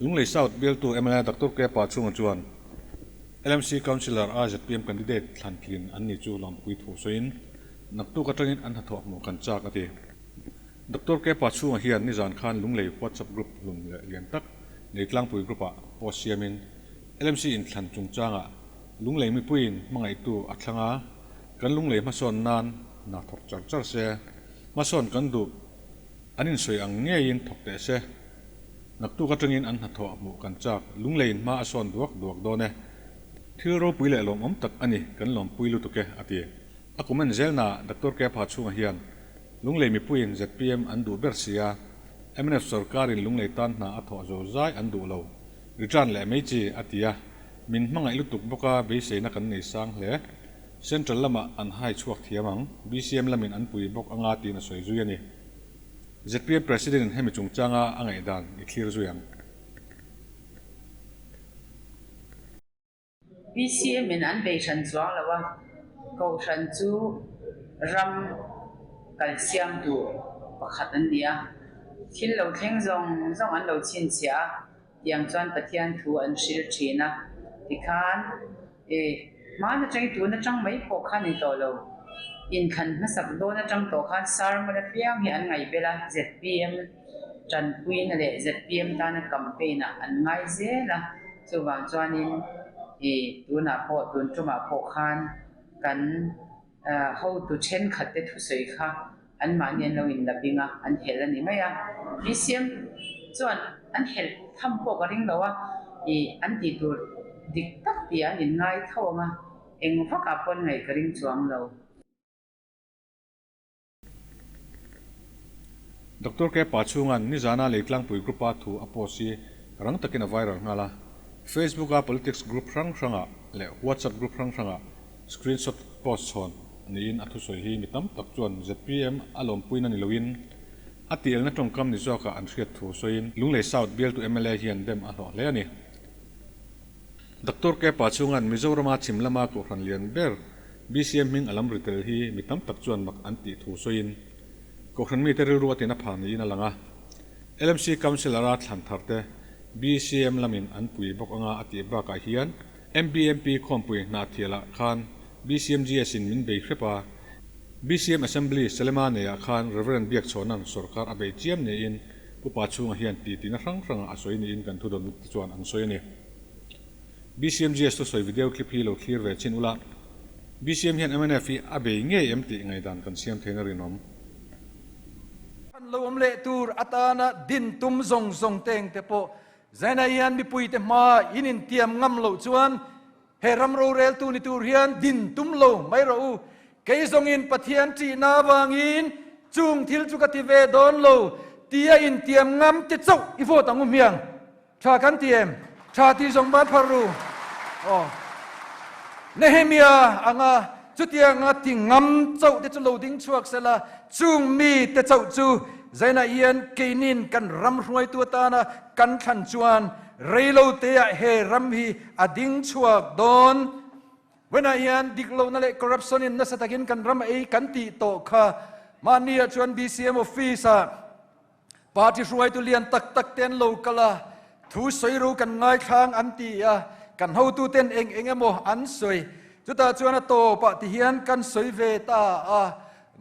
Lunglei South bialtu mla Doctor K Pachhunga chuan LMC Councillor a zpm candidate thlan tlin an ni chu lawmpui thu sawiin naktuk atangin an hnathawh hmuh kan chak a ti. Doctor K Pachhunga hian nizan khan Lunglei WhatsApp group hlun leh lian tak Leitlangpui group-ah post siamin LMC inthlan chungchangah Lunglei mipuiin hmangaihtu a thlang a, kan Lunglei hmasawn nan hna thawk char char se, hmasawn kan duh an insawi ang ngeiin thawk teh se. Naktuk atangin an hnathawh hmuh kan chak, Lungleiin hma a sawn duak duak dawn e. Thil ropui leh lawmawm tak a ni, kan lawmpui lutuk e, a ti. A comment zelnaah Doctor Kepha chhunga hian Lunglei mipuiin zpm an duh ber si a, mnf sorkarin Lunglei tan hna a thawh zo zai an duh lo, return leh mai chi, a ti a. Min hmangaih lutuk bawk a, beiseina kan nei sang hle. Central lamah an hai chhuak thiam ang, BCM lamin an pui bawk anga tiin a sawi zui a ni. Zpm President in hemi chungchanga a ngaihdan i thlir zui ang. BCM in an bei hran chuang lo a, Kohhran chu ram kal siam tur pakhat an ni a, thil lo thleng zawng zawng an lo chhinchhiah a, tiang chuan Pathian thu an hril thin a, tikhan e hmaan atangin tun atang mai pawh kha ni tawh lo, inthlan hmasak dawn atang tawh khan sermon apiang hi an ngaihbel a, zpm. Tanpuina leh zpm tana campaign ah an ngai zel a, chuvang chuanin ih tunah pawh tun tumah pawh khan kan hotu thenkhat te thusawi kha anmahni an lo inla bing a, an helh a ni mai a. BCM chuan an helh tham pawh ka ring lo a, ih an tih tur dik tak tih an inngai tho ang a, eng vakah pawh an ngaih ka ring chuang lo. Doctor K Pachhunga'n nizana Leitlangpui Group-a thu a post hi rang takin a viral nghal a. Facebook-a politics group hrang hrangah leh WhatsApp group hrang hrangah screenshot post chhawn niin a thusawi hi mi tam tak chuan zpm a lawmpuina ni loin a tielna tawngkam ni zawkah an hriat thu sawiin Lunglei South bialtu mla hian dem a hlawh hle a ni. Doctor K Pachhunga'n Mizorama chhim lama kohhran lian ber BCM hming a lam ri tel hi mi tam tak chuan mak an tih thu sawiin Kohhran mite rilru a tina phah niin a lang a. LMC Councillor-a thlan thar te BCM lamin an pui bawk anga a tih bakah hian MBMP khawmpui hnahthialah khan BCMGS in min bei hrep a, BCM Assembly Selema neiah khan Rev. Biakchhawna'n sawrkar a bei chiam niin Pu Pachhunga hian tihtina hrang hrangah a sawi niin kan thudawn te chuan an sawi a ni. BCMGS thusawi video clip hi lo thlir ve chin ula, BCM hian mnf hi a bei ngei em tih ngaihdan kan siam theihna rinawm. An lo awm leh tur atana din tum zawng zawng teng te pawh Zaina hian mipuite hma in intiam ngam loh chuan he ram roreltu ni tur hian din tum lo mai rawh u. Kei zawngin Pathian ṭihna avangin chung thil chu ka ti ve dawn lo tia intiam ngam te chauh i vote ang u hmiang. Tha kan ti em? Tha ti zawng ban phar ru. Aw. Nehemia anga chutianga ti ngam chauh te chu lo ding chhuak sela, chung mi te chauh chu zainah hian keinin kan ram hruaitu atana kan thlan chuan reilo teah he ram hi a ding chhuak dawn. Vawiinah hian dik lohna leh corruption in nasa takin kan ram a ei kan tih tawh kha mahni ah chuan BCM office ah Party hruaitu lian tak tak te an lo kal a, thu sawi ro kan ngaithlang an ti a, kan hotuten eng eng emaw an sawi. Chutah chuan a tawpah ti hian kan sawi ve ta a,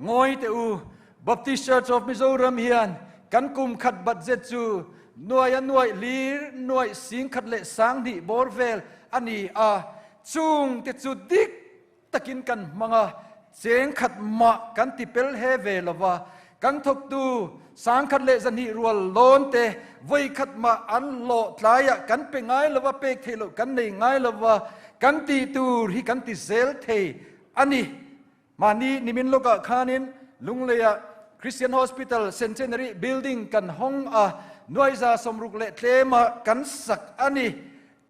Ngawi teh u, Baptist Church of Mizoram hian kan kum khat budget chu nuai a nuaih hlir nuaih singkhat leh sanghnih bawr vel a ni a, chung te chu dik takin kan hmang a, cheng khat mah kan ti pel he ve lo va, kan thawktu sangkhat leh zahnih rual lawn te vawi khat mah an hlawh tlaiah kan pe ngai lo va, pek theih loh kan nei ngai lo va, kan tih tur hi kan ti zel thei a ni. Mahni nimin lawkah khanin Lungleiah Christian Hospital Centenary Building kan hawng a, nuaiza sawmruk leh tlema kan sak a ni.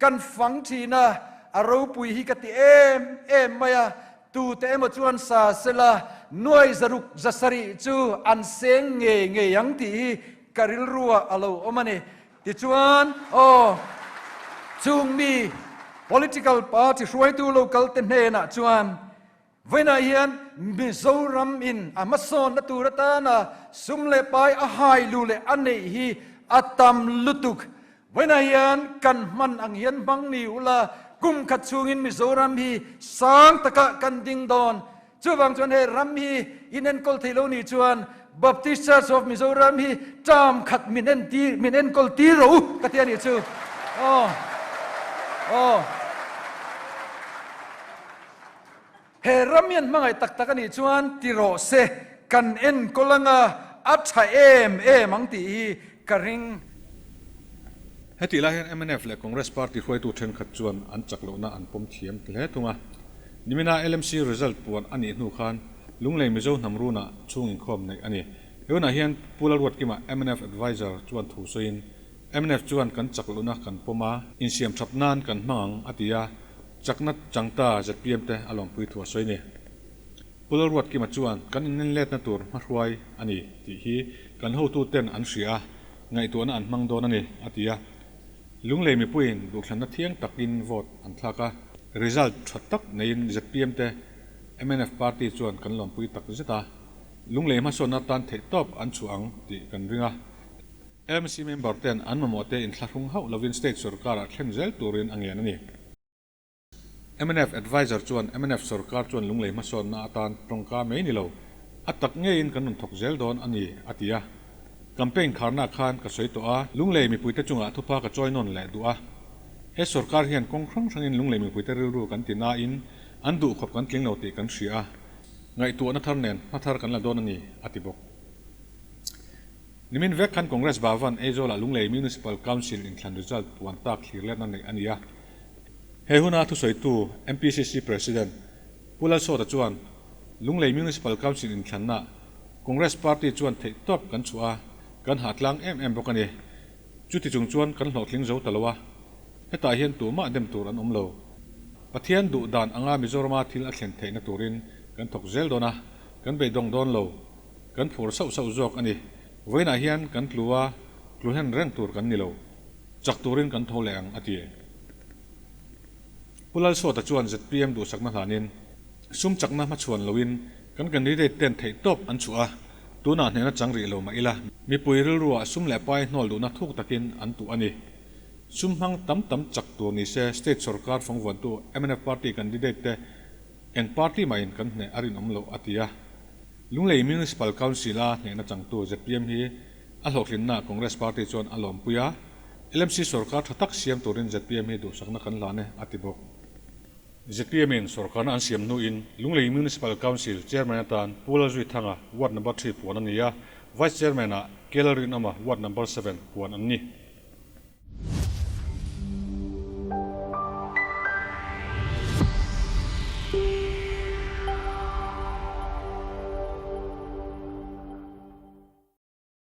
Kan fang thin a, a ropui hi ka ti em em mai a, tute emaw chuan sa sela nuai zaruk zasarih chu an seng ngei ngei ang tih hi ka rilruah a lo awm a ni. Tichuan, aw, chung mi political party hruaitu local te hnenah chuan Vawiinah hian Mizoram in a hmasawnna tur atana sum leh pai a hai lu leh a neih hi a tam lutuk. Vawiinah hian kan hman ang hian hmang ni ula, kum khat chhungin Mizoram hi sang takah kan ding dawn. Chuvang chuan he ram hi in enkawl thei lo nih chuan Baptist Church of Mizoram hi term khat min entir min enkawl tir rawh u ka ti a nih chu. Aw. Aw. He ram hi an hmangaih tak tak a nih chuan ti rawh se kan enkawl anga a tha em em ang tih hi ka ring. Hetih lai hian mnf leh Congress party hruaitu thenkhat chuan an chak lohna an pawm thiam hle thung a. Nimina LMC result puan a nih hnu khan Lunglei Mizo hnam runah chhung inkhawm neih a ni. He hunah hian Pu Lalruatkima mnf adviser chuan thu sawiin, mnf chuan kan chak lohna kan pawm a, insiam thap nan kan hmang ang a ti a, chakna changta zpm te a lawmpui thu a sawi a ni. Pu Lalruatkima chuan kan inenletna tur hmahruai a ni tih hi kan hotuten an hria a, ngaihtuahna an hmang dawn a ni, a ti a. Lunglei mipuiin duhthlanna thiang takin vote an thlak a, result tha tak neiin zpm te mnf party chuan kan lawmpui tak zet a, Lunglei hmasawnna tan theihtawp an chhuah ang tih kan ring a. LMC member ten an mamawh te inthlahrung hauh lovin state sorkarah thlen zel turin a ngen a ni. Mnf adviser chuan mnf sorkar chuan Lunglei hmasawnna atan tawngka mai ni lo, a tak ngeiin kan rawn thawk zel dawn a ni, a ti a. Campaign kharna khan ka sawi tawh a, Lunglei mipuite chungah thupha ka chawi nawn leh duh a. He sorkar hian kawng hrang hrangin Lunglei mipuite rilru kan ti nain an duhkhawp kan tling lo tih kan hria a, ngaihtuahna thar nen hma thar kan la dawn a ni, a ti bawk. Nimin vek khan Congress Bhavan Aizawl-ah Lunglei Municipal Council inthlan result puan tak thlir letna neih a ni a. He huna thusawitu MPCC President Pu Lalsawta chuan Lunglei Municipal Council inthlanna Congress Party chuan theihtawp kan chhuah a, kan hahtlang em em bawk a ni. Chuti chung chuan kan hlawhtling zo ta lo a, hetah hian tumah dem tur an awm lo. Pathian duh dan anga Mizorama thil a thlen theihna turin kan thawk zel dawn a, kan beidawng dawn lo. Kan phur sauh sauh zawk a ni. Vawiinah hian kan tlu a, tlu hlen reng tur kan ni lo. Chak turin kan tho leh ang, a ti. Pu Lalsawta chuan zpm duhsakna hlanin sum chakna hmachhuan loin kan candidate ten theihtawp an chhuah a, tunah hnehna chang rih lo mah ila, mipui rilruah sum leh pai hnawl duhna thuk takin an tuh a ni. Sum hmang tam tam chak tur ni se state sorkar fawngvuantu mnf party candidate te eng party mahin kan hneh a rinawm loh, a ti a. Lunglei Municipal Council-a hnehna changtu zpm hi A hlawhtlinna Congress Party chuan a lawmpui a, LMC sorkar tha tak siam turin zpm hi duhsakna kan hlan e, a ti bawk. Zpm in sorkarna an siam hnuin Lunglei Municipal Council Chairman atan Pu Lalzuithanga Ward Number Three puan a ni a, Vice Chairman ah K Lalrinawma Ward Number Seven puan an ni.